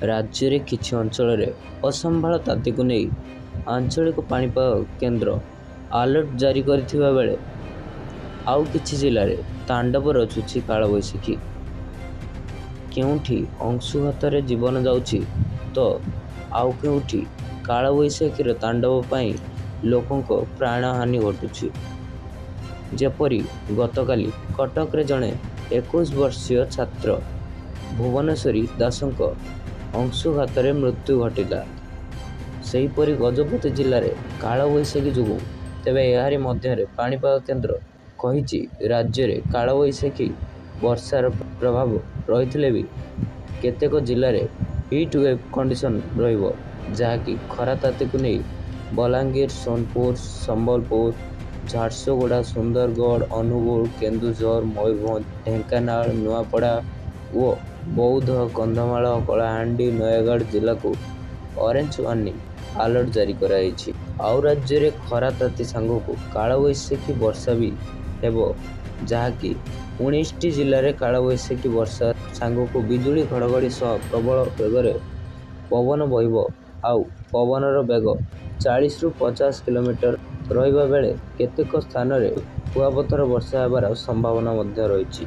ରାଜ୍ୟରେ କିଛି ଅଞ୍ଚଳରେ ଅସମ୍ଭାଳ ତାତିକୁ ନେଇ ଆଞ୍ଚଳିକ ପାଣିପାଗ କେନ୍ଦ୍ର ଆଲର୍ଟ ଜାରି କରିଥିବା ବେଳେ ଆଉ କିଛି ଜିଲ୍ଲାରେ ତାଣ୍ଡବ ରଚୁଛି କାଳବୈଶାଖୀ। କେଉଁଠି ଅଂଶୁଘାତରେ ଜୀବନ ଯାଉଛି ତ ଆଉ କେଉଁଠି କାଳବୈଶାଖୀର ତାଣ୍ଡବ ପାଇଁ ଲୋକଙ୍କ ପ୍ରାଣହାନି ଘଟୁଛି। ଯେପରି ଗତକାଲି କଟକରେ ଜଣେ 21 ବର୍ଷୀୟ ଛାତ୍ର ଭୁବନେଶ୍ୱରୀ ଦାସଙ୍କ ଅଂଶୁଘାତରେ ମୃତ୍ୟୁ ଘଟିଲା। ସେହିପରି ଗଜପତି ଜିଲ୍ଲାରେ କାଳବୈଶାଖୀ ଯୋଗୁଁ ତେବେ ଏହାରି ମଧ୍ୟରେ ପାଣିପାଗ କେନ୍ଦ୍ର କହିଛି ରାଜ୍ୟରେ କାଳବୈଶାଖୀ ବର୍ଷାର ପ୍ରଭାବ ରହିଥିଲେ ବି କେତେକ ଜିଲ୍ଲାରେ ହିଟୱେଭ୍ କଣ୍ଡିସନ ରହିବ। ଯାହାକି ଖରା ତାତିକୁ ନେଇ ବଲାଙ୍ଗୀର, ସୋନପୁର, ସମ୍ବଲପୁର, ଝାରସୁଗୁଡ଼ା, ସୁନ୍ଦରଗଡ଼, ଅନୁଗୁଳ, କେନ୍ଦୁଝର, ମୟୂରଭଞ୍ଜ, ଢେଙ୍କାନାଳ, ନୂଆପଡ଼ା ଓ ବୌଦ୍ଧ, କନ୍ଧମାଳ, କଳାହାଣ୍ଡି, ନୟାଗଡ଼ ଜିଲ୍ଲାକୁ ଅରେଞ୍ଜ ୱାର୍ଣ୍ଣିଂ ଆଲର୍ଟ ଜାରି କରାଯାଇଛି। ଆଉ ରାଜ୍ୟରେ ଖରା ତାତି ସାଙ୍ଗକୁ କାଳବୈଶାଖୀ ବର୍ଷା ବି ହେବ ଯାହାକି 19ଟି ଜିଲ୍ଲାରେ କାଳବୈଶାଖୀ ବର୍ଷା ସାଙ୍ଗକୁ ବିଜୁଳି ଘଡ଼ଘଡ଼ି ସହ ପ୍ରବଳ ବେଗରେ ପବନ ବହିବ। ଆଉ ପବନର ବେଗ 40 ରୁ 50 କିଲୋମିଟର ରହିବା ବେଳେ କେତେକ ସ୍ଥାନରେ କୁଆପଥର ବର୍ଷା ହେବାର ସମ୍ଭାବନା ମଧ୍ୟ ରହିଛି।